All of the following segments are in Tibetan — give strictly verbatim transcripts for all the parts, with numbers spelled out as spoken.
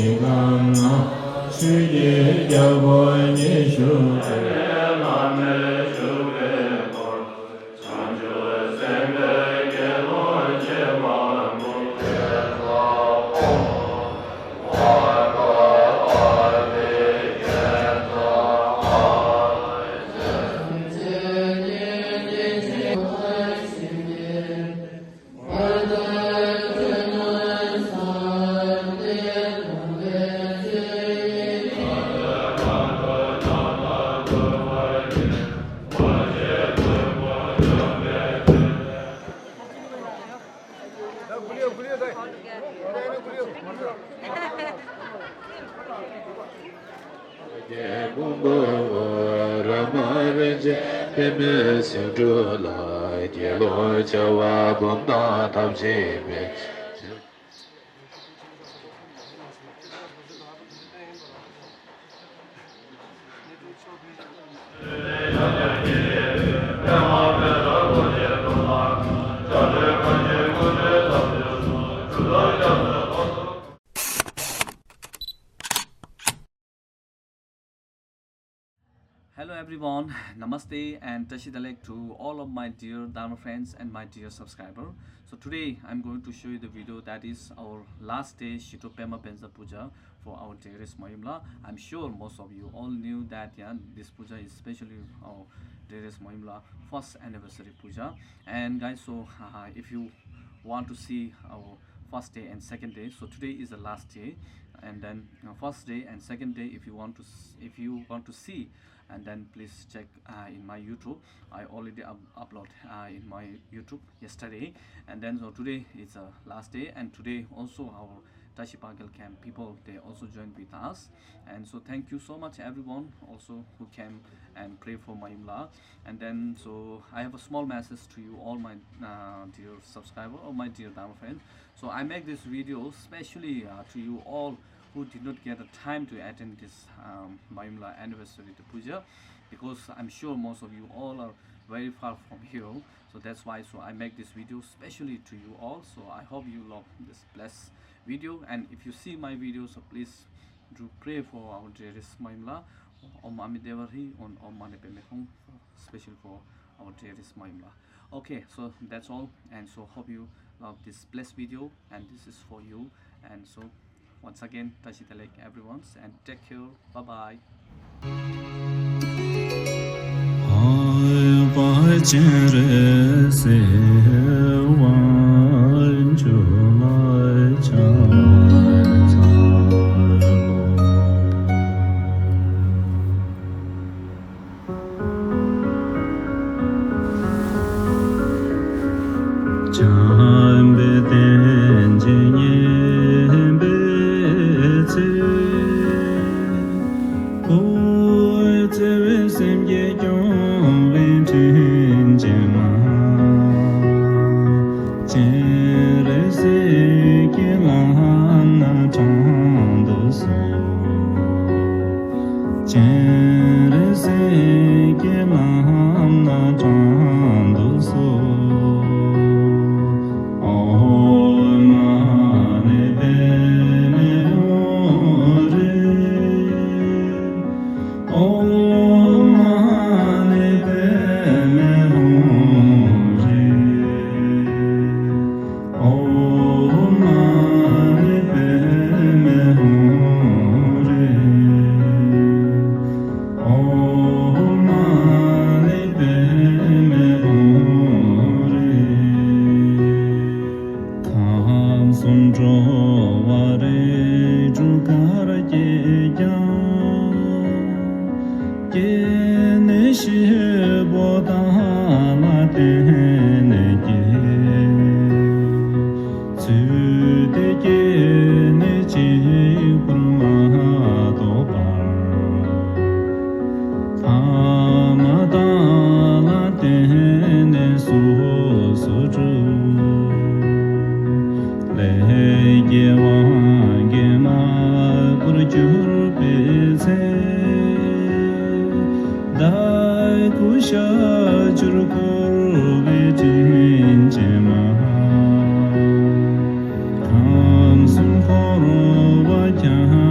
ཆོས་ཀྱི་རྒྱལ་པོ་ཉི་ཤུ་རྩ་གཅིག Hello everyone, Namaste and Tashi Delek to all of my dear Dharma friends and my dear subscriber. So today I'm going to show you the video that is our last day Shito Pema Benza Puja for our dearest Mayumla. I'm sure most of you all knew that, yeah, this puja is specially our dearest Mayumla first anniversary puja. And guys, so uh, if you want to see our first day and second day, so today is the last day, and then uh, first day and second day, if you want to s- if you want to see, and then please check uh, in my YouTube. I already up- upload uh, in my YouTube yesterday, and then so today is the last day, and today also our Tashi Pagal camp people, they also joined with us. And so thank you so much everyone also who came and pray for Mayumla. And then so I have a small message to you all, my uh, dear subscriber or my dear Dharma friend. So I make this video specially uh, to you all who did not get the time to attend this um, Mayumla anniversary the puja, because I'm sure most of you all are very far from here. So that's why so I make this video specially to you all. So I hope you love this blessed video, and if you see my video, so please do pray for our dearest Mayumla. Om Amideva Hri, Om Om Mani Padme Hum, special for our dearest Mayumla. Okay, so that's all, and so hope you love this blessed video, and this is for you. And so once again, Tashi Delek everyone, and take care. Bye bye. བྱམས་པའི་སྟེང་ཆེན་བརྙེས་པའི་ཚེ། འཁོར་བའི་བརྩེ་བའི་སེམས་ཀྱིས་སྐྱོང་བའི་དྲིན་ཅན་མ། སྤྱན་རས་གཟིགས་ཀྱི་ལམ་སྣ་དྲང་དུ་གསོལ། སྤྱན་རས་གཟིགས་ཀྱི་ལམ་སྣ་དྲང་དུ་གསོལ། ཨོཾ་མ་ཎི་པདྨེ་ཧཱུྃ་རེ། ཨོཾ་མ་ཎི་པདྨེ་ཧཱུྃ་རེ། ཨོཾ་མ་ཎི་པདྨེ་ཧཱུྃ་རེ། ཨོཾ་མ་ཎི་པདྨེ་ཧཱུྃ་རེ། ཁམས་གསུམ་འགྲོ་བ་རིགས་དྲུག་གར་སྐྱེས་ཀྱང་། སྐྱེས་ནས་ཤི་བོ་དག་ལ་བརྟེན་ནས་སྐྱེས། ཚུལ་དེ་སྐྱེས་ནས་གཅིག་པུར་མ་གཏོགས་པར། ཕ་མ་དག་ལ་བརྟེན་ནས་སོ་སོར་གྲུབ། ལས་ཀྱི་དབང་གིས་མ་བུར་གྱུར་པའི་ཚེ། བདག་གི་ཤ་རྒྱུར་འཁོར་བའི་དྲིན་ཅན་མ། ཁམས་གསུམ་འཁོར་བ་ཁྱབ་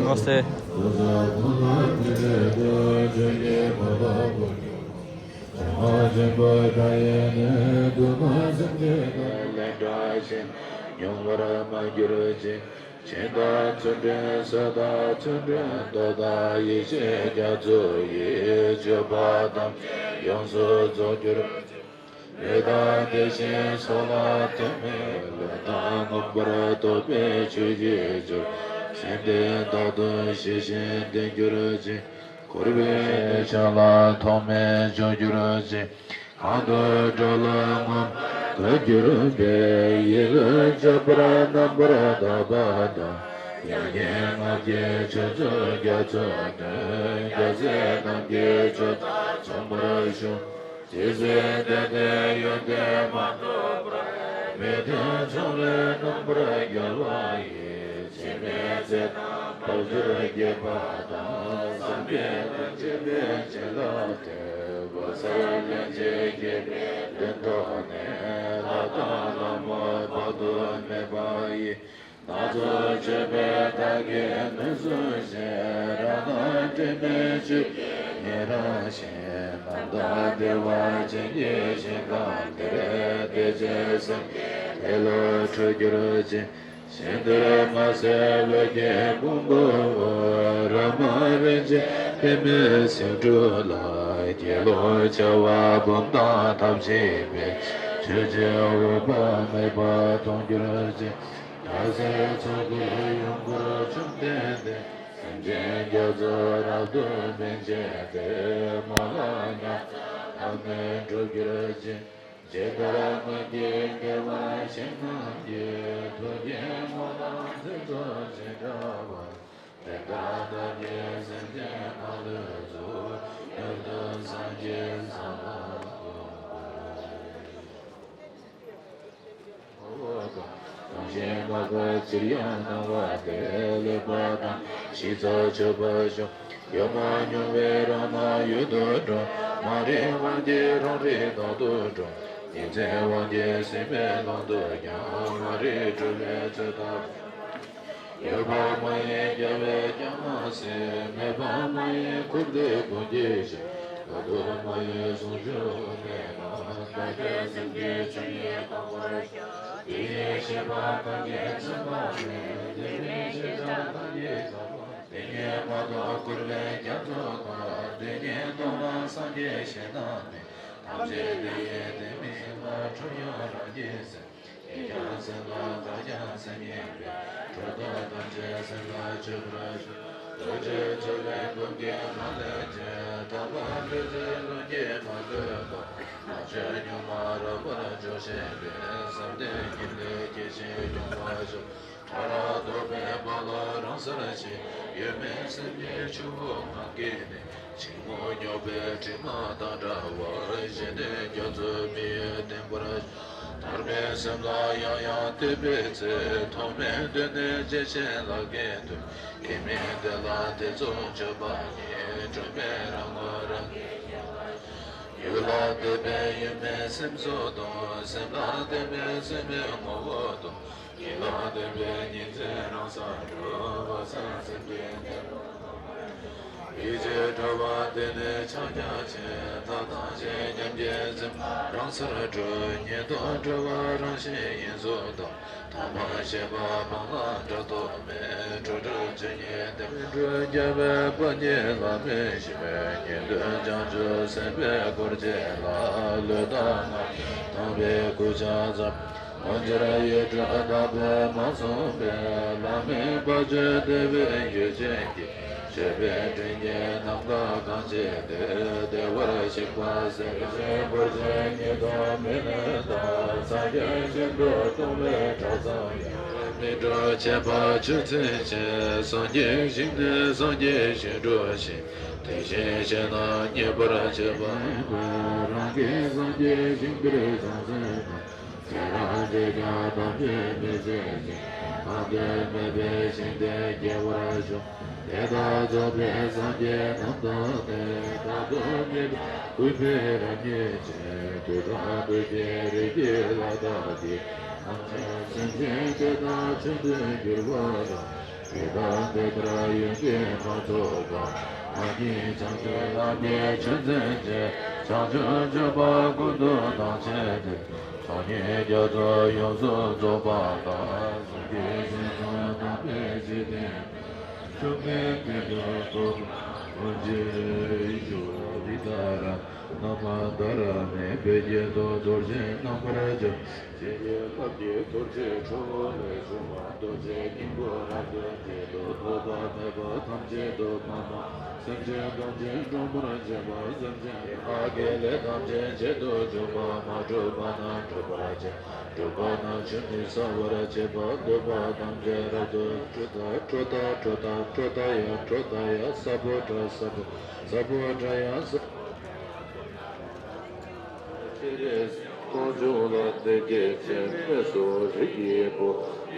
ནོར་སེ། ཉུང་བར་མ་གྱུར་ཅིག། ཆེན་དང་ཚུལ་ཁྲིམས་སྲོལ་དང་ཚུལ་ཁྲིམས་མདོ་དང་ཡེ་ཤེས་རྒྱ་མཚོ་ཡི་སྤྱོད་པ་ཐམས་ཅད་ཡོངས་སུ་རྫོགས་གྱུར་ཅིག། ལུས་དང་དེ་བཞིན་སྲོག་ལ་ལྟོས་མེད་ལུས་དང་མངོན་པར་རྟོགས་པའི་ཆོས་ཀྱི་རྒྱུར་སེམས་དེ་རྟག་ཏུ་ཞི་ཞིང་བརྟན་གྱུར་ཅིག། འཁོར་བའི་ཕྱོགས་ལ་ཐོགས་མེད་འཇོག་གྱུར་ཅིག། གང་དུ་འགྲོ་ལ་མངོན་པར་གྱུར་པའི་ཡིད་ལ་སྤྱོད་པར་རྣམ་པར་དག་པ་དང་། ཡང་ཉེར་ལྔ་བརྒྱའི་ཆོས་ཚོགས་རྒྱ་མཚོའི་མདུན་རྒྱལ་སྲས་རྣམས་ཀྱི་མཆོད་པ་མཚུངས་པར་ཞུ། ཇི་སྲིད་བདེ་སྟེ་ཡོན་ཏན་མ་ཐོབ་པར་མི་མཐུན་ཕྱོགས་ལས་རྣམ་པར་རྒྱལ་བ་ཡི། འཆི་མེད་ཚེ་དང་འཕགས་མཆོག་དགྱེས་པ་དང་། བསམ་པའི་དོན་བྱེད་པའི་བྱིན་རླབས་དེ། བག་ཚ་ལན་ཆད་བསྐྱེད་པའི་དོན་རྟོགས་ནས། ལྷ་དང་ལྷ་མོ་དཔག་ཏུ་མེད་པ་ཡི། སྣ་ཚོགས་མཆོད་པའི་དག་གིས་ནོན་གསུངས་ཤིང་། རང་སྣང་དྲི་མེད་ཆོས་ཀྱི་ཉི་རང་བཞིན། རྣམ་དག་བདེ་བ་ཅན་གྱི་ཞིང་ཁམས་དེར། བདེ་ཆེན་སེམས་ཀྱི་ལེ་ལོ་འཕྲོ་གྱུར་ཅིག། ཞིང་དེར་མ་ཟད་འོད་ཀྱི་ཕུང་པོ་འོད། རབ་མ་རིན་ཆེན་པདྨའི་སེང་ཕྲུག་ལ། དགེ་སློང་བྱ་བ་སྤོབས་དང་ཐབས་ཆེན་པོས། ཆོས་ཀྱི་འོད་དཔག་མེད་པ་མཐོང་གྱུར་ཅིག། རྒྱལ་སྲས་ཚོགས་ཀྱིས་ཡོངས་བསྐོར་བཅོམ་ལྡན་འདས། སེམས་ཅན་རྒྱ་མཚོ་རབ་ཏུ་སྨིན་བྱས་ཏེ། མ་ལགས་མྱ་ངན་ལས་འགྲོ་གྱུར་ཅིག། ཇི་ལྟར་སྔོན་གྱི་བདེ་བ་ཅན་རྣམས་ཀྱི། ཐུགས་བསྐྱེད་སྨོན་ལམ་མཛད་ཚོགས་ཇི་འདྲ་བ། དེ་ལྟར་བདག་གིས་སེམས་ཅན་ཐམས་ཅད་ཀྱི། མྱུར་དུ་སངས་རྒྱས་ས་ལ་འགོད་པར་ཤོག། གང་ཞིག་བསྔགས་པ་ཕྱིར་ཡང་གནང་བ་དེ། ལེགས་པར་བརྟགས་ཤིང་ཚར་གཅོད་པར་ཤོག། ཡང་མ་མྱོང་བའི་རང་སྣང་ཡུལ་དུ་འགྲོ། མ་རིག་དབང་གིས་རང་རིག་དག་ཏུ་འགྲོ། ཉིན་མཚན་དབང་གིས་སྲིད་པའི་ལམ་དུ་ཡང་། མ་རིག་འཁྲུལ་པའི་ཚུལ་དག་ཡོད་པ་མ་ཡིན་རྒྱལ་བས་ཀྱང་མ་གསན། མེད་པ་མ་ཡིན་འཁོར་འདས་ཀུན་གྱི་གཞི། ལ་དུ་མ་ཡིན་ཟུང་འཇུག་མེད་ན། བདག་གི་སེམས་ཀྱི་ཆོས་ཉིད་རྟོགས་པར་ཤོག། དེ་ཉིད་ཤེས་པ་གང་གིས་ཚིམ་པ་མེད། དེ་ཉིད་ཤེས་བྱ་གང་གིས་ཚང་བ། དེ་ཉིད་མ་རྟོགས་འཁོར་བའི་རྒྱ་མཚོ་དག། དེ་ཉིད་རྟོགས་ན་སངས་རྒྱས་ཞེ་དྲག་མེད། ཐམས་ཅད་དེ་ཡི་དེ་མིན་ལ། ཁྲོ་བོ་རང་རྒྱལ་སེམས། ཡིན་ཀྱང་སེམས་ལ་འགགས་ཀྱང་སེམས་ཡིན་པས། སྒྲོ་འདོགས་ཐམས་ཅད་སེམས་ལ་གཅོད་པར་ཤོག། ལུས་ཅན་འཆི་བའི་འབུམ་གྱིས་མ་བསླད་ཅིང་། ཐ་མལ་ལུས་ཅན་ལོངས་སྐྱེས་མ་གོས་པ། ལོངས་སྤྱོད་གཉུག་མ་རབ་དབར་འཇོག་བྱེད་པའི། བསམ་གཏན་ཉིད་ལས་སྐྱེ་ཞིང་སྐྱོང་བར་ཤོག་ཕྲ་རགས་རྟོག་པའི་རྦ་རླབས་རང་སར་ཞི། ཡུལ་མེད་སེམས་ཀྱི་ཆུ་བོ་གངྒཱའི་གནས། ཕྱིར་མི་སྙོགས་པའི་དྲི་མ་དང་བྲལ་བ། གཞན་དོན་རྒྱ་མཚོ་མི་ཡུལ་བརྟན་པར་ཤོག་ཐར་པའི་སེམས་ལ་ཡང་ཡང་གཏད་པའི་ཚེ། ཐོག་མེད་གདོད་ནས་རྗེ་ཆེན་ལ་དགའི་དོན། སྐྱེ་མེད་བདེ་བླག་ཐེ་ཚོམ་གཅོད་པ་ཉིད། སྒྲོན་མེ་རང་ངོ་རང་གིས་ཡལ་བ། ཡུལ་ལ་གཏད་པའི་ཡུལ་མེད་སེམས་གཟུགས་དང་། སེམས་ལ་གཏད་པའི་སེམས་མེད་ངོ་བོ་དང་། ཉིད་ལ་གཏད་པའི་ཉིན་མཚན་རང་སར་གྲོལ་བ། སེམས་ཀྱི་གཏད་པ་ཡིད་ཀྱི་གྲོལ་བ་དེ་ནི་ཕྱག་རྒྱ་ཆེ། ཐབས་དང་ཤེས་ཉམས་ཀྱི་སེམས་རང་སར་གྲོལ། ཉེ་དོ་གྲོལ་བ་རང་བཞིན་ཡིན་གཟུགས་དང་། ཐོག་མར་ཤེས་པ་སྤང་བླང་དྲག་ཏུ་མེད། འགྲོ་དྲུག་ཆོས་ཉིད་བརྟན། སྒྲོལ་རྒྱལ་བའི་དཔལ་གྱི་ལམ་མི་ཤེས། ཉན་ཐོས་བྱང་ཆུབ་སེམས་དཔའི་སྐོར་གྱི་ལམ། ལུས་དང་ངག་དང་བའི་སྐུ་ཕྱག་འཚལ། ཨོ་རྒྱན་ཡིག་དྲུག་དག་པས་མ་ཚོམ་པའི། ལམ་མི་བར་གཅོད་བདེ་བའི་ཡུལ་ཅན་གྱི། ཆོས་པའི་དྲིན་གྱིས་ནམ་མཁའ་གང་བྱས་ཏེ། བདེ་བར་གཤེགས་པ་སེང་གེ་ཆེན་འཁོར་བཅས་ཉིད་དུ་མི་གནས་ལྟར། སངས་རྒྱས་བཞིན་དུ་སྟོང་ལས་གྲགས་ཙམ་ཡང་། མི་འགྲོ་ཁྱད་པར་ཆུ་འཛིན་ཅིང་། སངས་རྒྱས་ཞིང་ནི་སངས་རྒྱས་བཞིན་འགྲུབ་ཅིང་། དེ་བཞིན་གཤེགས་རྣམས་མཉེས་པར་བྱེད་པ་ཡིན་པས། རང་གི་སངས་རྒྱས་ཞིང་དེར་སོང་ཚེ་ན། ཚེ་རབས་ཀྱི་རྒྱ་ཐམས་ཅད་མི་ཟད་ཅིང་། གང་དུ་མེད་པའི་ཞིང་དེར་སྐྱེ་བར་ཤོག་དེ་དག་རྫོགས་པའི་སངས་རྒྱས་རྣམས་དང་ནི། རྟག་ཏུ་མི་འབྲལ་གུས་པས་རབ་མཉེས་ཅིང་། དུས་གང་དུས་ཀྱི་རིགས་ཀྱི་ལྷ་དག་གིས། ཐམས་ཅད་སེམས་ཅན་དེ་དག་ཆོས་འདོད་འགྱུར་བ་དང་། དེ་དག་འདི་ལྟར་ཡོངས་ཀྱིས་མ་རྫོགས་པ། ང་ཉིད་བྱང་ཆུབ་ལམ་གྱི་ཆོས་འཛིན་ཅིང་། བྱང་ཆུབ་སྤྱོད་པ་ཀུན་ཏུ་བཏང་བྱས་ཏེ། སྟོང་ཉིད་རྒྱ་མཚོ་ཡོངས་སུ་རྫོགས་པ་དང་། གཟུགས་ཀྱི་ཞིང་དུ་དམ་པའི་འཇིག་རྟེན་པའི། བཅོམ་ལྡན་འདས་དང་ཐོག་མར་ཐུགས་རྗེས་བཞུགས། འདི་ལྟར་སྣང་བ་བདག་རང་ནི། བོད་ཀྱི་མདོ་རྡོ་རྗེ་རྣམ་པར་འཇོམས། རྗེ་ཡི་ལྷ་བརྒྱའི་ཐུགས་རྗེའི་ཁྲོ་བོ་ལས་བྱུང་བ། རྡོ་རྗེ་སྙིང་པོ་རབ་ཏུ་བརྗིད་དོ། ཐོགས་པ་མེད་པ་ཐམས་ཅད་དུ་ཕམ་པ། སེམས་ཅན་ཐམས་ཅད་འདྲོངས་པར་བྱེད་པ། སེམས་ཅན་གྱི་ལྷ་ཡི་ལས་ཐམས་ཅད་བྱེད་དུ་འཇུག་པ། མ་གྲུབ་པ་རྣམས་གྲུབ་པར་བྱེད། གྲུབ་པ་རྣམས་ཆུད་ནས་གསོ་བར་བྱེད་པ། འདོད་པ་ཐམས་ཅད་རབ་ཏུ་ཁྲོ་ཐ་ཁྲོ་ཐ་ཁྲོ་ཐ་ཁྲོ་ཐ་ཡ་ཁྲོ་ཐ་ཡ། ས་བྷོ་ཊ་ས་བྷོ་ས་བྷོ་ཊ་ཡ་ས། ལྟོ་ལྗོངས་ལ་བདེ་སྐྱིད་ཅན། མི་གསོད་རིགས་ཀྱི་བུ།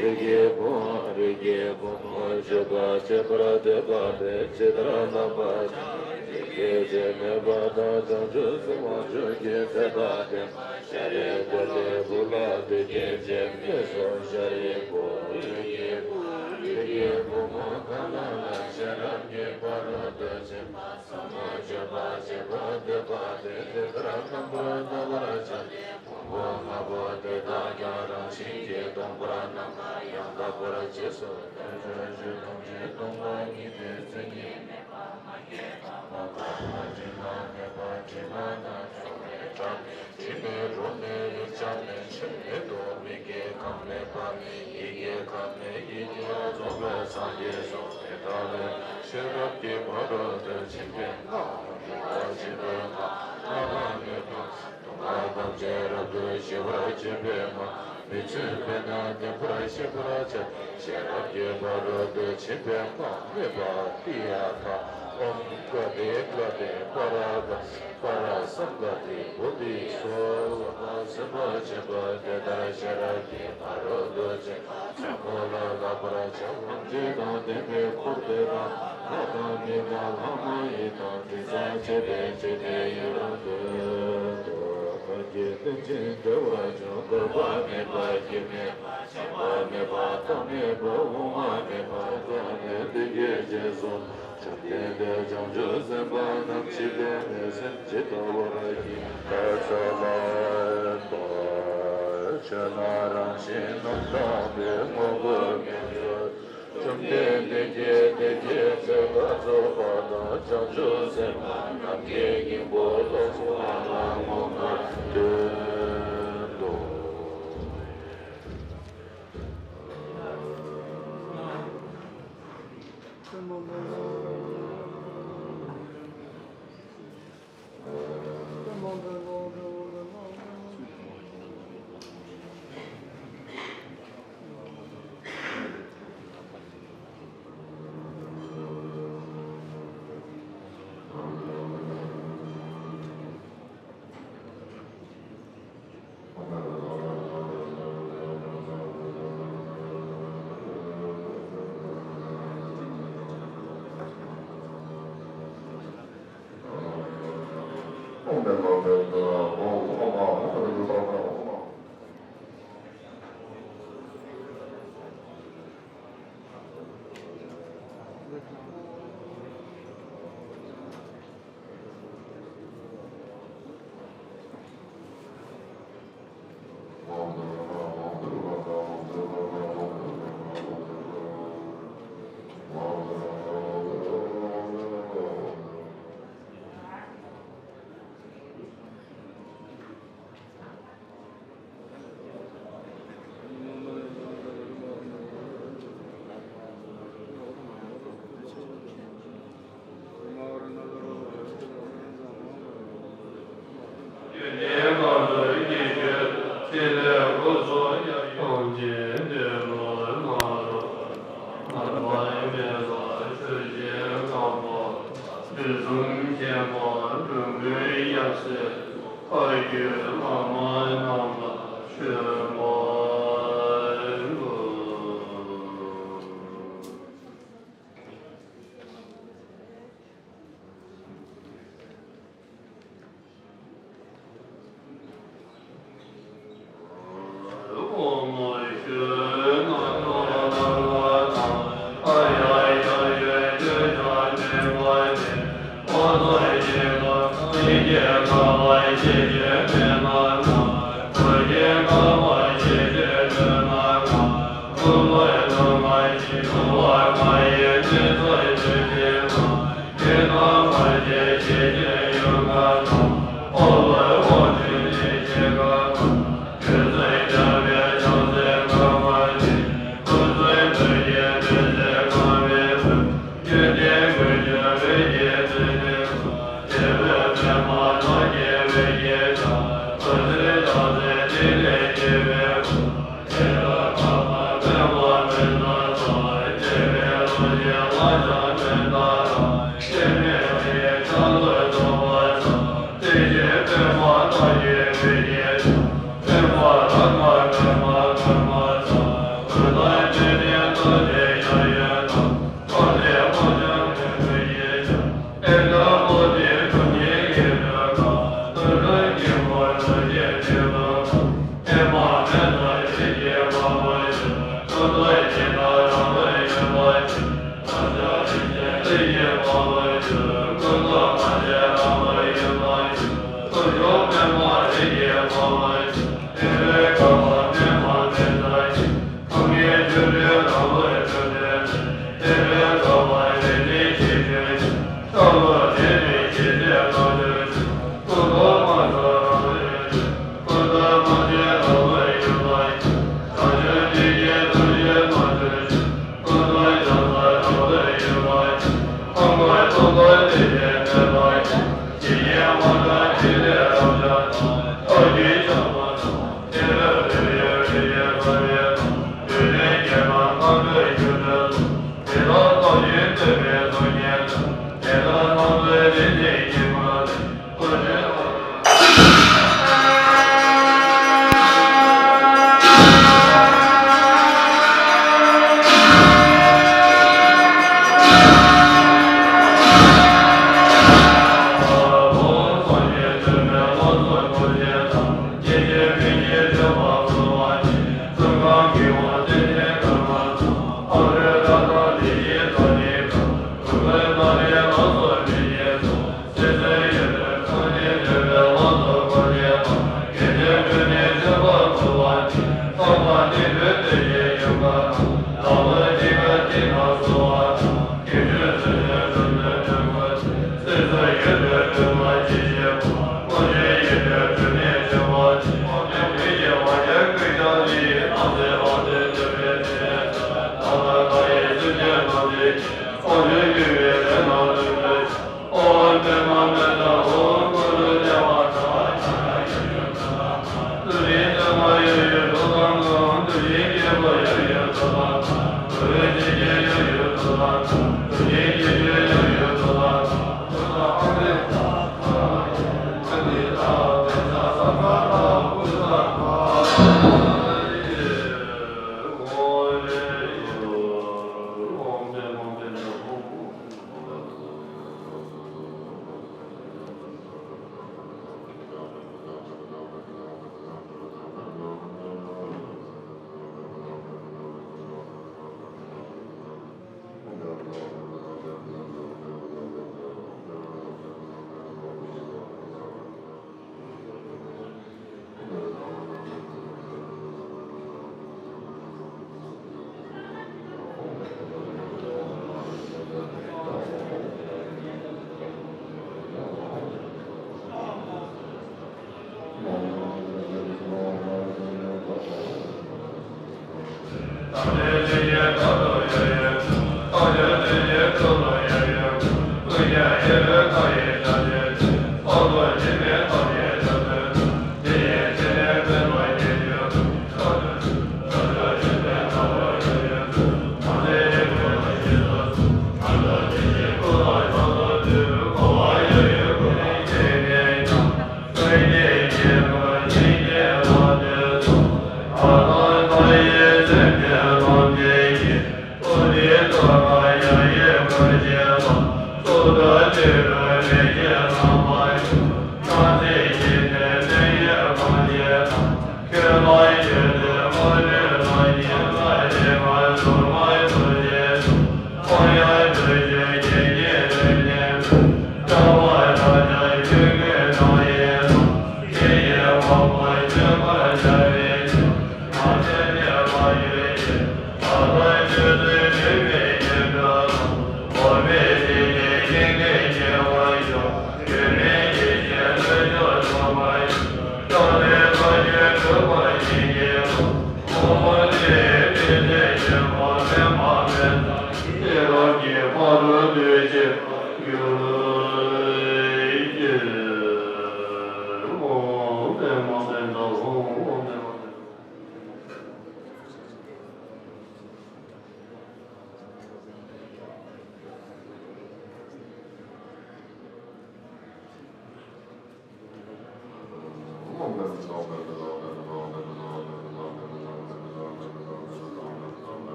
རིགས་ཀྱི་བུའམ་རིགས་ཀྱི་བུ་མོ། སྤྱོད་པ་སྤྱད་པར་འདོད་པ་སྟེ། ཇི་ལྟར་བསླབ་པ་བྱ་སྟེ། བདེ་སྐྱིད་ཅན་ནད་པ་དང་། བྱང་ཆུབ་སེམས་དབང་ཕྱུག་གི་ཚེ་དང་ལྡན་པ། ཤ་རུས་གཏོར་ཏེ་བུ་ལ་བདེ་སྐྱིད་ཅན། མི་གསོད་ཤ་རུས་བུ། རིགས་ཀྱི་བུའམ་རིགས་ཀྱི་བུ་མོ། གང་ལ་ལ་ཤེས་རབ་ཀྱི་ཕ་རོལ་ཏུ་ཕྱིན་པ། ཟབ་མོ་སྤྱོད་པ་སྤྱད་པར་འདོད་པ་སྟེ། འདི་ལྟར་རྣམ་པར་དག་པར་བྱ་སྟེ། ཕུང་པོ་ལྔ་པོ་དེ་དག་ཀྱང་རང་བཞིན་གྱིས་སྟོང་པར་རྣམ་པར་ཡང་དག་པར་རྗེས་སུ་མཐུན། ཆོས་ཐམས་ཅད་སྟོང་པ་ཉིད་དེ། མཚན་ཉིད་མེད་པ། མ་སྐྱེས་པ། མ་འདྲེས་པ། མེད་པ། དྲི་མ་དང་བྲལ་བའི་སྒྲ་མེད། དྲི་མེད་རོ་མེད། རེག་བྱ་མེད། ཆོས་མེད་དོ། མིག་གི་ཁམས་མེད་པ། ཡིད་ཀྱི་ཁམས་མེད། ཡིད་ཀྱི་རྫོགས་པའི་སངས་རྒྱས་སོ། དེ་དག་ལས་ཤེས་རབ་ཀྱི་ཕ་རོལ་ཏུ་ཕྱིན་པའི་སྔགས་རིག་པ་ཆེན་པོའི་སྔགས། སྔགས་ལ་མོས་པ། སྡུག་བསྔལ་ཐམས་ཅད་རབ་ཏུ་ཞི་བར་བྱེད་པའི་སྔགས། མི་ཆོས་མེད་ན་བདེན་པར་ཤེས་པར་བྱ། ཤེས་རབ་ཀྱི་ཕ་རོལ་ཏུ་ཕྱིན་པའི་སྔགས། སྨྲས་པ་ཏདྱ་ཐཱ། ཨོཾ་ག་ཏེ་ག་ཏེ་པཱ་ར་ག་ཏེ་པཱ་ར་སཾ་ག་ཏེ་བོ་དྷི་སྭཱ་ཧཱ། སེམས་དཔའ་ཆེན་པོ་དེ་ལྟར་ཤེས་རབ་ཀྱི་ཕ་རོལ་ཏུ་ཕྱིན་པ་ཆེན་པོ་ལ་བསླབ་པར་བྱའོ། ཐམས་ཅད་དང་ལྡན་པའི་འཁོར་དེ་དག་ལྷ་དང་མི་དང་ལྷ་མ་ཡིན་དང་དྲི་ཟར་བཅས་པའི་འཇིག་རྟེན་ཡུལ་དུ་སྟོན་ཏོ། བར་གྱི་རྟེན་ཅན་བདེ་བ་ཅུང་། འདོད་པ་མེད་པ། སྐྱེ་མེད་པ། འཆི་བ་མེད་པ། རྟག་མེད་པ། འོང་བ་མེད་པ། རྩ་ནས་བདེ་སྐྱིད་ཅེས་གསུངས། བཅོམ་ལྡན་འདས་བྱང་ཆུབ་སེམས་དཔའ་རྣམས་འཇིག་རྟེན་ནས་སེམས་ཇི་ལྟ་བར་སྐྱེ། ད་ཚ་ལ་ཡོད་པ། ཆོས་རྣམས་རང་བཞིན་ནམ་དྭངས་པའི་ངོ་བོ་ཉིད་དུ། བཅོམ་ལྡན་འདས་ཀྱིས་དེ་སྐད་ཚིག་ལ་སོགས་པ་དང་། བྱང་ཆུབ་སེམས་དཔའ་རྣམས་ཀྱི་སྙིང་པོ་ལ་སོགས་པ་ལ་མངོན་པར་བསྟན་ཏོ།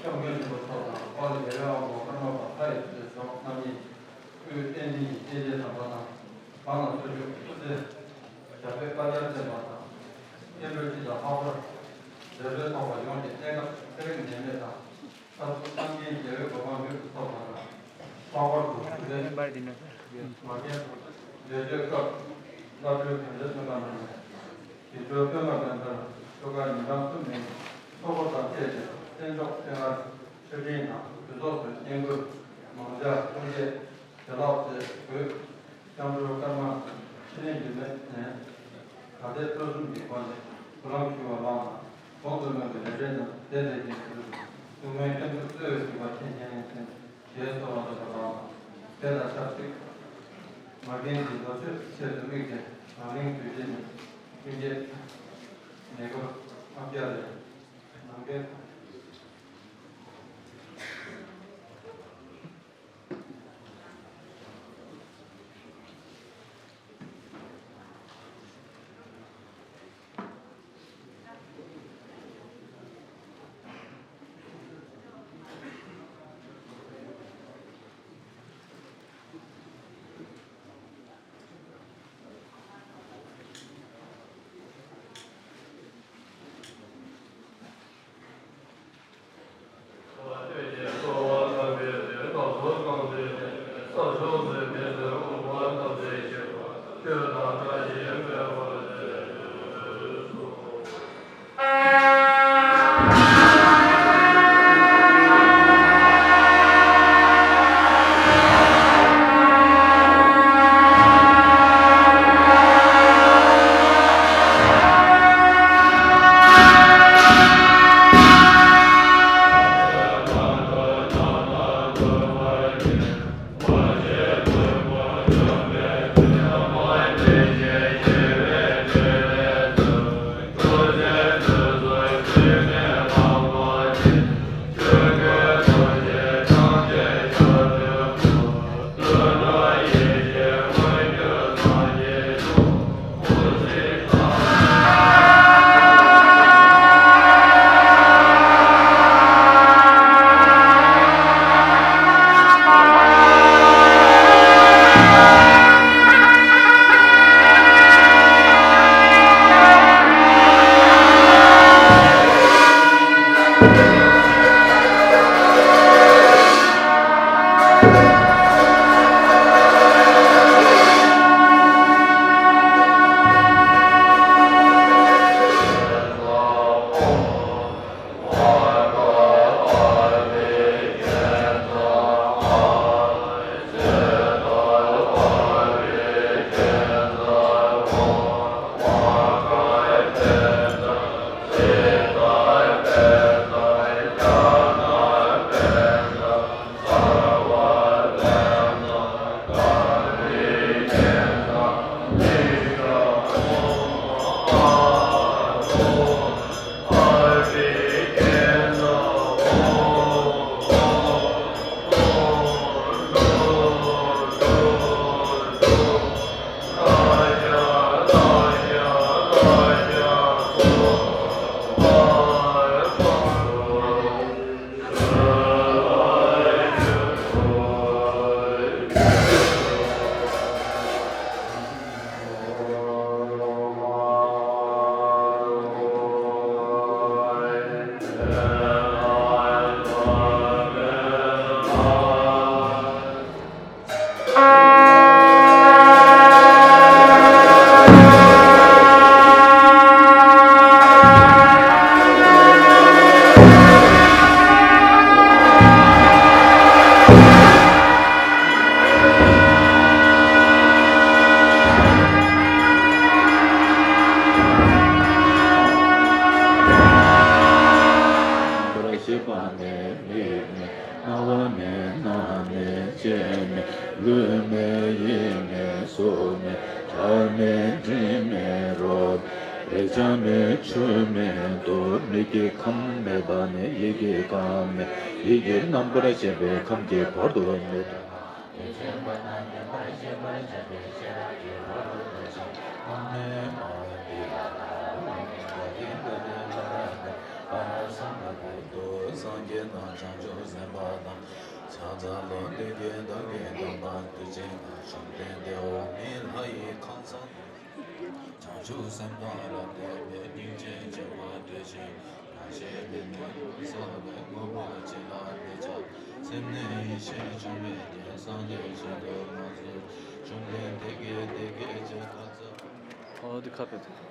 སྐྱབས་མགོན་ཆེན་པོ་མཆོག་དང་། དཔལ་རྒྱལ་བའི་དབང་པོ་ཀརྨ་པ་ལྷ་ཡི་བདུད་མཆོག་རྣམ་གཉིས། སྐུའི་རྟེན་འབྲེལ་གྱི་རྟེན་འབྲེལ་དམ་པ་དང་། བར་ན་སོར་ཞུགས་སྐུ་ཚེ་ཞབས་པད་བསྐལ་བརྒྱར་བརྟན་པ་དང་། སྐྱེ་འགྲོ་སྤྱི་དང་ལྷག་པར་འབྲས་བུ་ཐོབ་པ་ཡོངས་ཀྱི་གནས་སྐབས་ཚེ་རིང་ནད་མེད་དང་། མཐར་ཐུག་སངས་རྒྱས་རྒྱལ་བའི་གོ་འཕང་མྱུར་དུ་ཐོབ་པ་དང་། ལྷག་པར་དུ་སྐུ་ཚེ་མ་རྒན་དུ་བདེ་སྤྱོད་སྐབས་བླ་སྤྲུལ་དོན་གྲུབ་བཙུན་པ་རྣམས་ནས། དགེ་སྦྱོར་པདྨ་དགོན་པར་ཆོ་ག་ཉིན་གྲངས་གསུམ་རིང་ཚོགས་འཁོར་དང་བཅས་ཏེ་བསྟན་མཆོག་སྤྱན་སྔར་མཆོད་སྤྲིན་དང་གདུལ་ཚོགས་སུ་བསྙེན་བཀུར་མང་ཇ་ཐུགས་རྗེ་བྱིན་རླབས་ཚེ་འགུགས་སྐྱབས་འགྲོ་ཀརྨ་ཕྲིན་ལས་འགྱུར་མེད་ནས་དགའ་དད་སྤྲོ་གསུམ་གྱི་སྒོ་ནས་གོ་ལ་ཞུ་བ་ལགས་ན། གོང་དུ་སྨོས་པའི་ལས་འབྲས་རྣམས་དེ་ལས་ཀྱི་ཚུལ་དུ་སྡུག་བསྔལ་སྐྱོབ་འཇུག་གསོལ་བའི་སྡིག་པ་ཆེན་ཞིང་ལས་ཆེན། ཞེས་གསོལ་བ་འདེབས་པ་དང་། དེ་དང་ཆབས་ཅིག་མ་རྒན་གྱི་ལོ་མཆོད་ཆེད་དུ་དམིགས་ཏེ་ནང་གླིང་དུས་རྒྱུན་ནས་སྤུན་མཆེད་མེ་འཁོར་ལྔ་བརྒྱ་རེ་ནང་འགལ། ཆེ་མེད་ལུས་མེད་ཡིད་མེད་གཟུགས་མེད་སྒྲ་མེད་དྲི་མེད་རོ། རེག་བྱ་མེད་ཆོས་མེད་དོ། མིག་གི་ཁམས་མེད་པ་ནས་ཡིད་ཀྱི་ཁམས་མེད། ཡིད་ཀྱི་རྣམ་པར་ཤེས་པའི་ཁམས་ཀྱི་བར་དུ་མེད། སངས་རྒྱས་དང་བྱང་ཆུབ་སེམས་དཔའ་དང་། ཕྱག་འཚལ་ལོ། འདོད་ཀྱི་བདག་གི་དམ་པ་དུས་གཅིག་ན་བཅོམ་ལྡན་འདས་འོག་མིན་ལྷ་ཡི་ཁང་བཟང་དུ། བྱང་ཆུབ་སེམས་དཔའ་རབ་བརྟན་པའི་སྙིང་རྗེ་ཆེ་བ་དེ་བཞིན་ང་ཞེས་པའི་དོན་ཡོངས་སུ་བསལ་བའི་དངོས་པོ་ཅི་ལ་མི་སྦྱར། སེམས་ནི་ཡེ་ཤེས་འབྱུང་བའི་རྒྱལ། སངས་རྒྱས་བཞིན་དུ་མ་བཟོད། བཅོམ་ལྡན་འདས་ཀྱིས་དེ་སྐད་ཅེས་བཀའ་སྩལ། ཨོ་དེ་ཁ་ཕེབས་ཏེ།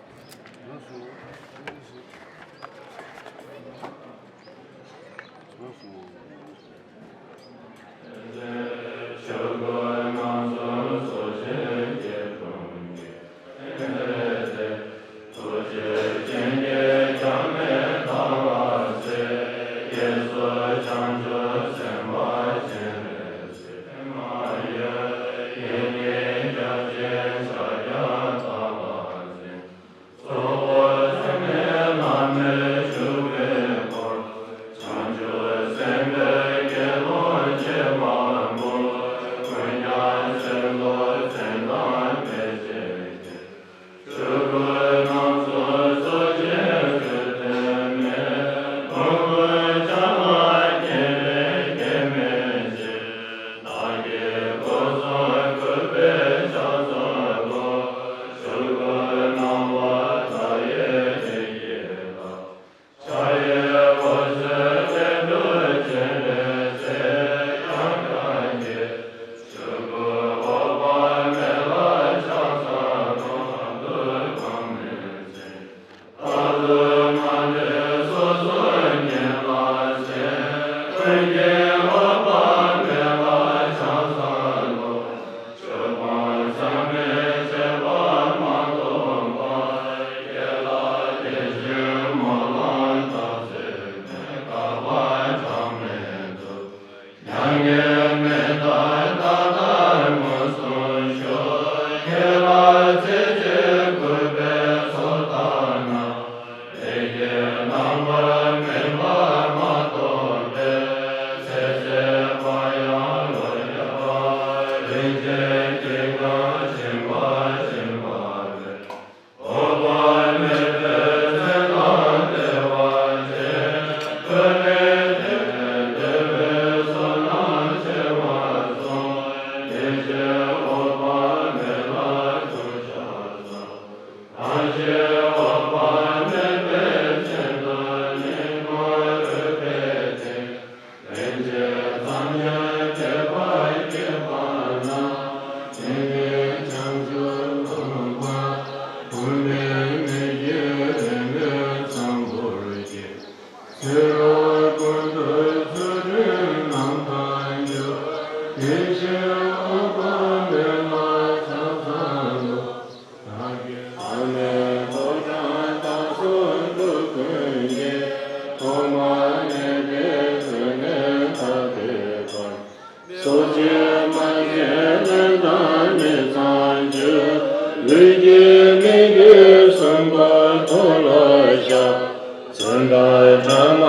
སོ་སྐྱེ་མ་སྐྱེས་ལས་དང་མི་ཚངས་སྤྱོད། ལུས་སྐྱེས་མི་སྐྱེས་གསུམ་པོ་མཐོལ་ལོ་བཤགས། བཙུན་དང་ཕྲ་མ་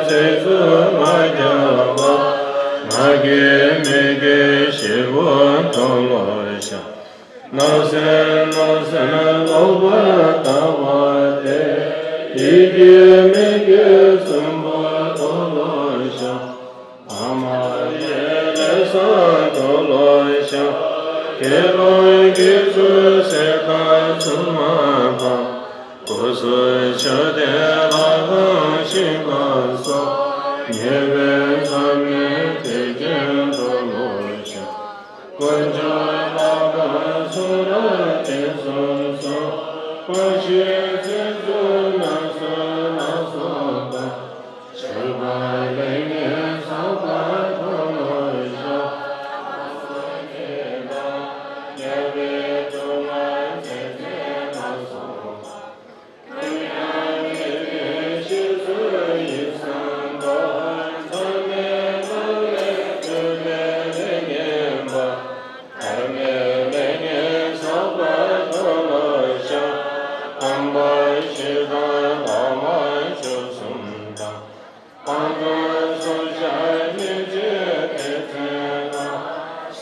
ཚིག་རྩུབ་མ་རྒྱག་པ། ང་རྒྱལ་མི་རྒྱལ་བཞི་པོ་མཐོལ་ལོ་བཤགས། བརྣབ་སེམས་གནོད་སེམས་ལོག་པར་ལྟ་བ་སྟེ། ཡིད་སྐྱེས་མི་སྐྱེས་གསུམ་པོ་མཐོལ་ལོ་བཤགས། ཕ་མ་ཡི་ལས་བསགས་མཐོལ་ལོ་བཤགས། སྐྱེ་བ་སྐྱེ་ཚུལ་ཟད་དང་ཚུལ་མ་སྤངས། སྐུ་གསུམ་མཆོད་རྟེན་ལྷ་ཁང་བཤིག་པ་སོགས། ཉེས་པའི་མཚམས་མེད་ཐེག་ཆེན་མཐོལ་ལོ་བཤགས། དཀོན་མཆོག་ལྷ་ཁང་གསུང་རབ་སྡེ་གསུམ་སོགས། དཔའ་ཞུམ་ཚིག་རྩུབ་རྣམ་གསུམ་ལ་སོགས་པ། སྤྱོད་པ་ལེགས་ཉེས་བསགས་པ་མཐོལ་ལོ་བཤགས།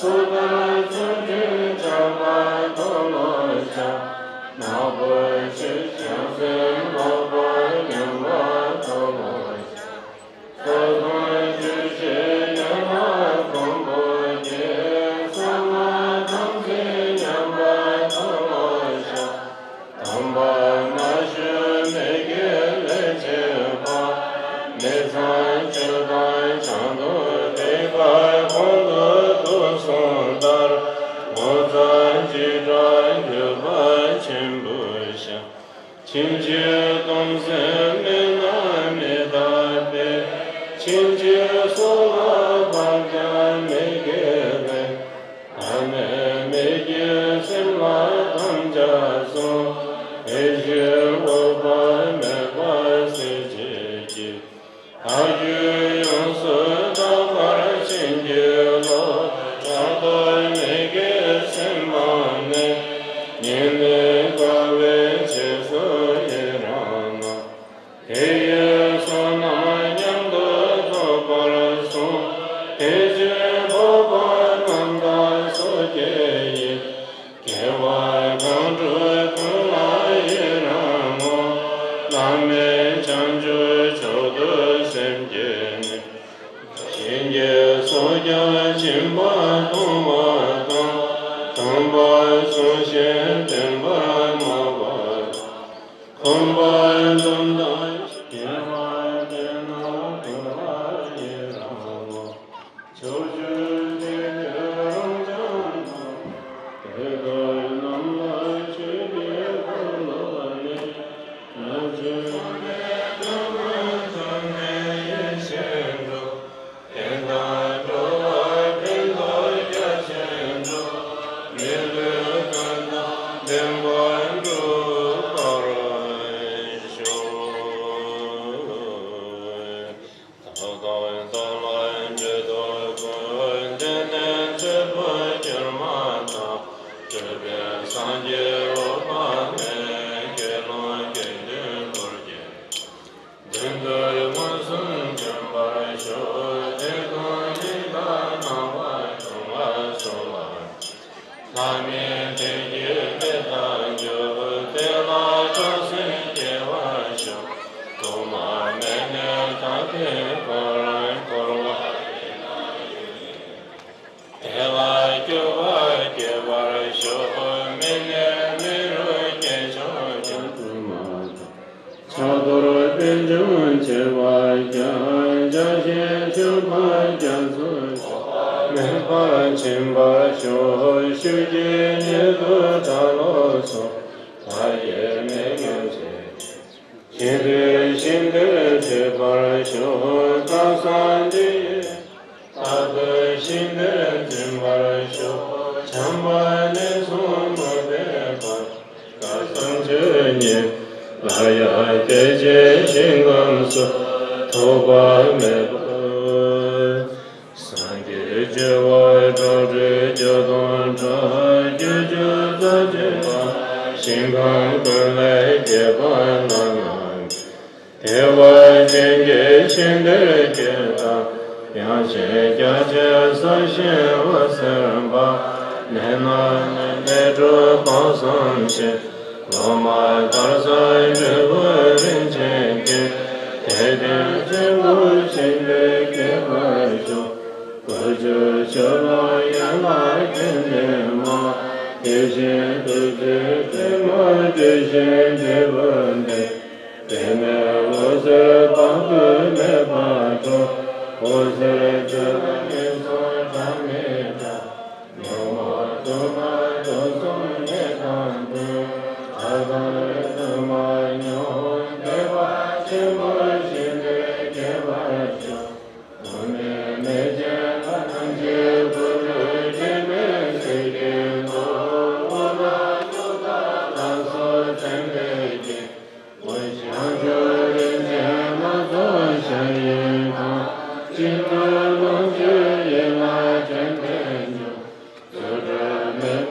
སོ་ཐར་ཚུལ་ཁྲིམས་བཅག་པ་མཐོལ་ལོ་བཤགས། ནག་པོ་ཆོས་བཤགས་སེམས་ལོག་པ་ཉམས་པ་མཐོལ་ལོ་བཤགས། ས་མཐོང་ཆོས་ཤེས་ཉམས་པ་གོང་འཕེལ་གྱི། ས་མ་ཐམས་ཅད་ཉམས་པ་མཐོལ་ལོ་བཤགས། དམ་པ་མ་ཞུ་མི་དགེ་ལས་བྱེད་པ། མི་ཚངས་སྤྱོད་དང་བྱང་དུ་ཐེག་པ་གོང་དུ་འདུག་གསུངས་ལྟར། ངོ་ཚ་འཇིགས་སྐྲག་འགྱོད་པ་ཆེན་པོས་བཤགས། ཕྱིན་ཆད་གཏོང་སེམས་མེད་ན་མི་རྟག་པས། ཕྱིན་ཆད་སྲོག་ལ་བབ་ཀྱང་མི་དགེ་བས། ཐ་མལ་མི་དགེ་སེམས་ལ་དམ་བཅའ་སྲུངས། བདེ་གཤེགས་འོད་དཔག་མེད་པ་སྲས་བཅས་ཀྱིས། ལྷ་རྒྱུད་ཡོངས་སུ་དག་པར་བྱིན་གྱིས་རློབས། ཕྲག་དོག་མི་དགེ་སེམས་སྤངས་ནས། སྙིང་ནས་དགའ་བའི་རྗེས་སུ་ཡི་རང་ན། དེ་ཡི་བསོད་ནམས་མཉམ་དུ་ཐོབ་པར་གསུངས། དེ་ཕྱིར་འཕགས་པ་རྣམས་དང་སོ་སྐྱེ་ཡི། དགེ་བ་གང་བསྒྲུབས་ཀུན་ལ་ཡི་རང་ངོ་། བླ་མེད་བྱང་ཆུབ་མཆོག་ཏུ་སེམས་བསྐྱེད་ནས། གཞན་གྱི་སྲོག་ཀྱང་སྦྱིན་པ་གཏོང་བ་དང་། དམ་པ་སྲུང་ཞིང་བསྟེན་པར་མ་བ་དང་། ཁོམ་པ་འཛོམས་དང་སྐྱེ་བ་དེ་ན་འཁོར་བ་ཡི་རང་ངོ་། ཕྱོགས་བཅུའི་འཇིག་རྟེན་རང་རྐྱ་འཐབ། དེ་དག་རྣམས་ལ་ཆོས་ཀྱི་འཁོར་ལོ་ནི། ལམ་གྱི་ཐོག་མེད་ཐོག་མེད་ཐོག་མེད་ཡེ་ཤེས་འགྲུབ། དེ་དག་འགྲོ་བ་ཕན་ཐོགས་རྒྱ་ཆེར་འགྲུབ། མི་ལུས་ཀུན་དང་ལྡན་པ་འགྲུབ་པར་ཤོག། ཐོབ་ཐང་ཐོབ་ལ་འབྲེལ་ཐོག་ཀུན། དེ་ནས་ཚེ་འཕོས་གྱུར་མ་ཐག། སྤྲུལ་པའི་སངས་རྒྱས་ལོག་པ་མེད། དགེ་སློང་དགེ་འདུན་འཁོར་བཅས། མདུན་དུ་མངོན་སུམ་འབྱོན་པར་ཤོག། དེ་དང་ཉི་ཟླ་སྣང་བ་འབྱུང་བ་སོགས་ལ། ལྷ་མིའི་ཐུགས་ཀྱིས་མི་རྟག་འགྱུར། དེ་ལ་སྐྲག་སེམས་སྐྱེ་བར་ཤོག། ཐོག་མ་མེད་ནས་ད་ལྟའི་བར། འཁོར་བ་དེ་ལ་སྐྱོ་བ་སྐྱེ་བར་ཤོག། མི་ནས་མི་རུ་སྐྱེ་ཆོག་ཀྱང་། ཕྱག་རྡོར་པད་འབྱུང་བྱེ་བ་བརྒྱ། བརྒྱ་བྱིན་ཕྱུག་པ་རྒྱ་མཚོ་ཞེས། མེ་འབར་ཆེན་པར་ཤོག། ཤུགས་ཀྱིས་ཉིད་དུ་ད་ལོ་སོགས། མཐའ་ཡས་མི་མངོན་བྱེད། ཤིན་ཏུ་ཤིན་ཏུར་བགྲོད་པར་ཤོག། སྐལ་བཟང་འདི་ཡིས། རྟག་ཏུ་ཤིན་ཏུ་འཛིན་པར་ཤོག། བྱམས་པ་ནས་བཟུང་མུ་སྟེགས་བར། སྐལ་བཟང་ཆོས་ཉིད། སླར་ཡང་བདེ་ཆེན་ཞིང་ཁམས་སུ། ཐོགས་པ་མེད་པར། སངས་རྒྱས་སྤྱོད་པ་སྒྲོག་སྒྲོལ་སྐྱོ་སྟོན་གྲགས། སྒྱུ་སྒྱུ་རྩལ་ཅན་པ། ཞིང་ཁམས་ཀུན་ལས་རྒྱས་པ་རྣམས་ལ། བདེ་བ་ཅན་གྱི་ཤིང་རྟར་སྐྱེས་དང་། དབྱངས་ཅན་རྒྱ་ཆེན་སར་ཞེན་འོད་ཟེར་འབར། ནད་མནར་ནད་འགྲོ་སྤང་བསམ་ཞིང་། ལོ་མ་དར་ས་འབྲས་བུ་རིན་ཆེན་སྐྱེས། དད་ལྡན་ཆོས་སྐུ་ཤིན་ཏུ་རྒྱས་པར་ཤོག། དཀོན་མཆོག་ཆོས་ལོངས་ཡན་ལག་རྒྱུད་ལྡན་མ། དེ་བཞིན་ཐུགས་རྗེའི་བརྟན་མ་བརྟན་ཞིང་འབྲས་བུ་ལྡན། འབྲལ་མེད་འོད་ཟེར་དཔག་ཏུ་མེད་པ་སྤྲོ། འོད་ཟེར་སྤྲོས་པས་ངན་སོང་སྒྲ་མི་སྒྲོག། ཉོན་མོངས་དུག་ལྔ་དུག་གསུམ་ནད་དང་བྲལ། ཐར་པ་དུ་མ་མྱོང་། བདེ་བ་ཆེན་པོ་ཤིན་ཏུ་རྒྱས་པར་ཤོག། དུག་ནད་མེ་ལྕེ་ལ་ཐམས་ཅད་ཕོག། སྐྱེ་མེད་ཚིག་གི་མཐུ། དབུ་སྐྲ་གཡོགས་དང་ལག་སོགས་མཚན་དཔེའི་རྒྱན། དབུ་ཞྭ་མཆོག་རིན་ཆེན་ལ་སོགས་ཞལ་དབྱིངས་དང་། སྤྱི་ནོར་ལོངས་སྤྱོད་ཡིད་ལ་དྲན་པས་འཇོམས། རྩོལ་བྲལ་མེད་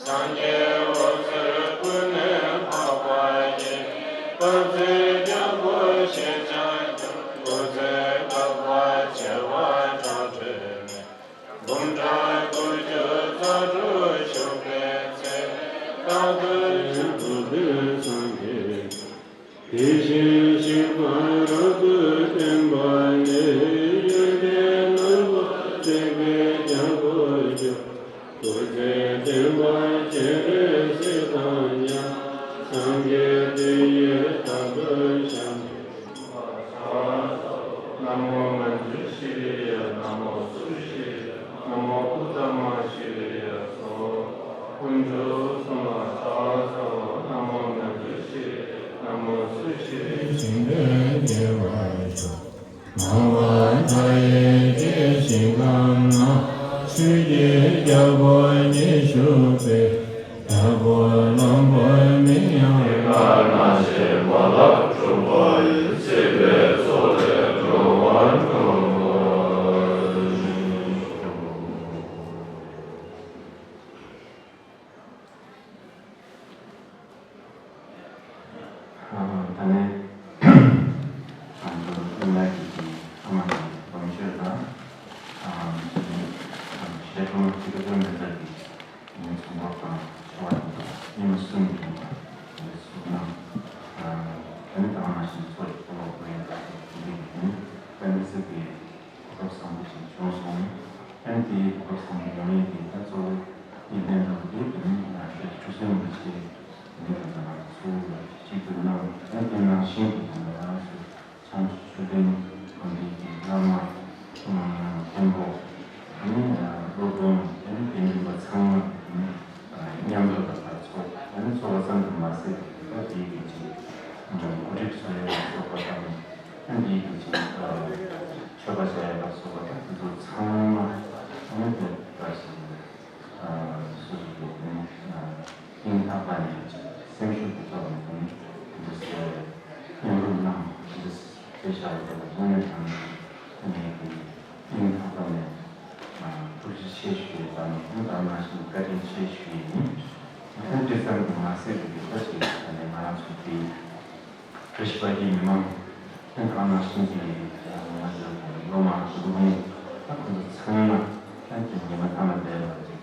སངས་རྒྱས་འོད་ཟེར་ཀུན་ནས་འཕགས་པ་ཡི། དཔལ་བརྩེགས་རྒྱལ་པོ་ཞེས་བྱ་ཞིང་། སྐུ་ཚེ་དག་པ་བྱེ་བ་ཕྲག་ཁྲི་ནས། འབུམ་ཕྲག་དགུ་བཅུ་རྩ་དྲུག་བཞུགས་པའི་ཚེ། རྟག་ཏུ་ཡོན་ཏུ་འདིར་སངས་རྒྱས། དེ་བཞིན་གཤེགས་པ་རབ་ཏུ་བརྟན་པ་ཡི། ཡོན་ཏན་ནོར་བུ་བརྩེགས་པའི་རྒྱལ་པོ་མཆོག་སྐུ་ཚེ་བརྟན་པ་སྤྱན་རས་གཟིགས་དང་མཉམ། སངས་རྒྱས་དེ་ཡི་བདག་ཏུ་བཞག་ན། ན་མོ་མཉྫུ་ཤྲཱི་ཡ། ན་མོ་སུ་ཤྲཱི་ཡ། ན་མོ་ཨུཏྟ་མ་ཤྲཱི་ཡ་སོགས། དཀོན་མཆོག་གསུམ་ལ་ཕྱག་འཚལ་ལོ། ན་མོ་མཉྫུ་ཤྲཱི་ཡ། ན་མོ་སུ་ཤྲཱི་ཡ། ཞིང་དུ་སྐྱེ་བར་ཤོག་སྣང་བ་མཐའ་ཡས་སྤྲོས་ཤིང་ལམ་ན། ཆོས་ཀྱི་རྒྱལ་པོ་ཉིད་བཞུགས་པའི། རྒྱལ་པོ་བློན་པོའི་མིང་ཡང་། ཡི་དྭགས་རྣམས་ཀྱི་མ་ལུས་འཁྲུགས་པ་ཡི། སྲིད་པའི་མཚོ་ལས་འགྲོ་བ་སྒྲོལ་བར་ཤོག་ཨ། ད་ནས་ང་ཚོ་སློབ་གཉེར་གྱི་ཨ་མ་གི་ལོངས་སྤྱོད་དང་། ཨ། ཞེས་སྒྲོལ་མ་ཚིག་གི་སྟོན་པའི་ཚར་གྱི་ངའི་ཚོགས་འཁོར་དང་ཆོ་ག་དང་ཉི་མ་གསུམ་གྱི་ཨ་ནི་གསུང་གནང་། ཨ་ནི་ད་ག་ནང་བཞིན་ཚོགས་ཀྱི་སྤོ་ལོ་བསྐོར་ཡས་དང་དེ་འདྲའི་གི་དེ་ནི་དཔལ་ལྡན་སྲས་ཀྱི་གོ་སྐབས་བཟང་པོ་ཞིག་བྱུང་སོང་། ཨ་ནི་དེའི་གོ་སྐབས་བཟང་པོ་ཡོང་ཡས་དེ་ད་གཙོ་བོ་ཡིན་ཏན་འདྲ་བོ་དེ་དེ་ནི་ང་ཚོའི་ཆོས་སྲུང་རིན་པོ་ཆེ་དེ་ནི་ང་ཚོ་ཚོ་ལ་གཅིག་གྱུར་གནང་། ཨ་ནི་དེ་ནང་བཞིན་གྱི་ང་རང་ཚོའི་ཚོགས་གཙོ་མཆོག་ལྡན་དགོན་པའི་གི་བླ་མ་མཁན་པོ་ཨ་ནི་སློབ་དཔོན་ཨ་ནི་དགེ་འདུན་པ་ཚང་མ་དེ་ནི་མཉམ་དུ་ལ་ཕར་ཚོགས། ཨ་ནི་ཚོགས་པ་ཙམ་དུ་མ་ཟད་པའི་ད་དེའི་གི་ཅིག་གོ་སྒྲིག་བཟོ་ཡས་ལ་སོགས་པ་དང་། ཨ་ནི་དེའི་གི་ཅིག་མཆོད་པ་བྱ་ཡས་ལ་སོགས་པ་དང་དེ་ཚོ་ཚང་མ་ཨ་ནི་དེ་ལྟར་ཞིག་སོ་སོ་གི་ཨ་ནི་སྙིང་ཐག་པ་ནས་སེམས་ཤུགས་ཀྱི་ཐོག་ནས་དེ་ནི་དེ་འདྲ་ཟེར་མཉམ་རུབ་གནང་། དེ་འདྲ་དེ་བཞག་ཡོད་པ་དངོས་གནས་དྲང་གནས་ངས་ཀྱི་སྙིང་ཐག་པ་ནས་ཐུགས་རྗེ་ཆེ་ཞུ་ཡས་དང་། ཨ་ནི་ད་ག་ནང་བཞིན་བཀའ་དྲིན་ཆེ་ཞུ་ཡས་ཡིན། ཨ་ནི་དེ་ཙམ་གྱིས་མ་ཟད་པའི་ད་ཅིག་ད་ནས་ང་རང་ཚོ་འདི་བཀྲ་ཤིས་པ་ཀྱི་མི་མང་། ཨ་ནི་ད་ག་ནང་བཞིན་གྱི་ང་ཚོའི་སློབ་མ་གྲོགས་པོ་ད་ཁོང་ཚོ་ཚང་མ་ད་ཁོང་ཚོ་ཚང་མ་ད་ཀྱི་ཉི་མ་ཐ་མ་འདས་པ་ཅིག་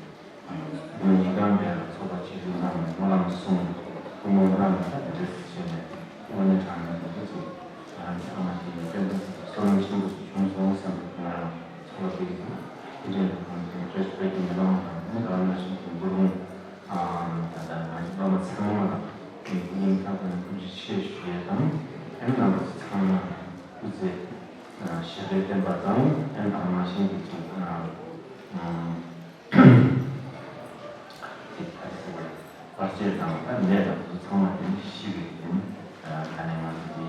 ཉིན་གང་འདྲ་ལ་ཚོགས་པ་ཆེ་ཆུང་གནང་ནས་སྨོན་ལམ་གསུངས། ཐུགས་སྨོན་གནང་ནས་ད་དེ་འདྲ་ཞིག་བྱས་ནས་དངོས་གནས་དྲང་གནས་ད་ཅིག་ང་རང་ཚོ་ཨ་མ་དེ་ཡི་སྐྱེ་འགྲོ་བསོད་ནམས་ཆེན་པོ་ཞིག་བྱུང་སོང་བསམ་པའི་ང་རང་ཚོགས་པ་དེ་ཚོ་དེ་འདྲའི་ལ་ཁོང་ཚོ་བཀྲ་ཤིས་པའི་གི་མི་ལོང་དང་ཨ་ནི་ད་ག་ནང་བཞིན་གྱི་འབུར་རུང་ད་ལྟ་ང་ཚོ་སློབ་མ་ཚང་མ་ལ་ངས་སྙིང་ཐག་པ་ནས་ཐུགས་རྗེ་ཆེ་ཞུ་ཡས་དང་། ཨ་ནི་རྣམ་པ་ཚོ་ཚང་མ་སྐུ་ཚེ་ཞབས་པད་བརྟན་པ་དང་། ཨ་ནི་ད་ག་ནང་བཞིན་གྱི་ཅིག་ཨ། དེ་ཕར་ཟེར་བར་ཆད་དང་ད་ནད་དང་དེ་ཚང་མ་དེ་ནི་ཞི་བའི་དེ་ནི་ད་ནས་ང་ཚོ་དེ་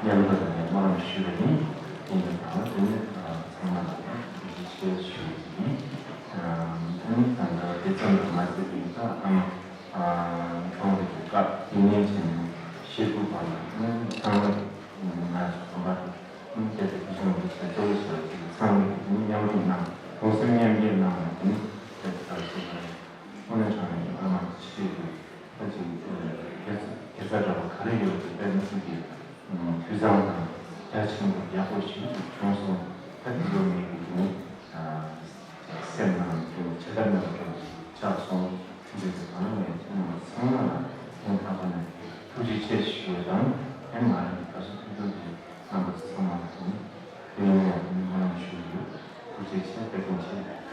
མཉམ་དུ་ད་ནས་སྨོན་ལམ་ཞུ་བ་ཡིན། དེ་ནི་ད་དེ་ནི་ཚང་མ་ལ་ཐུགས་རྗེ་ཆེ་ཞུ་བ་ཡིན། ཨ་ནི་ད་ལྟ་དེ་ཙམ་དུ་མ་ཟད་པའི་ད་ཨ་མ་གྲོངས་པའི་སྐབས་དེ་ནས་བྱས་ནས་ཤི་སྐུ་བར་ལ་ཚང་མ་ང་ཚོ་གོམ་པ་སྐད་དེ་ཕུལ་བྱུང་གི་ཆེད་གཙོ་བོ་ཞིག་ལ་ཚང་མས་མཉམ་རུབ་གནང་། གདུང་སེམས་མཉམ་སྐྱེད་གནང་བ་དེ་ནི་དེ་ལྟར་བྱེད་དགོས། དངོས་གནས་དྲང་གནས་ཀྱི་ཨ་མ་ཆེད་དུ་ད་ཅིག་དགེ་རྩ་དགེ་རྩ་འདྲ་བ་ག་རེ་ཡོད་དེ་དཔེ་མི་སྲིད་ཀྱི་དུས་བཟང་དང་རྒྱ་ཆེན་པོ་ཡག་པོ་ཞིག་བྱུང་སོང་། ད་དེ་ཚོ་ངེད་ཀྱི་དེ་ནི་སེམས་ནང་དུ་ཇི་ལྟར་མེད་པ་འགྲོ་ཆགས་སོང་། འདི་ཚོ་ད་ནང་བའི་ཚན་རིག་ཚང་མ་ལ་སྙིང་ཐག་པ་ནས་ཐུགས་རྗེ་ཆེ་ཞུ་བ་དང་། ཨེ་མ་རེད། ད་སོ་ཐུགས་རྗེ་ཆེ། རྣམ་པ་ཚོ་ཚང་མ་ལ་དེ་ནི་དེ་ནས་ཡང་དེ་ནི་སྨོན་ལམ་ཞུ་རྒྱུ། ཐུགས་རྗེ་ཆེ། བཀའ་དྲིན་ཆེ།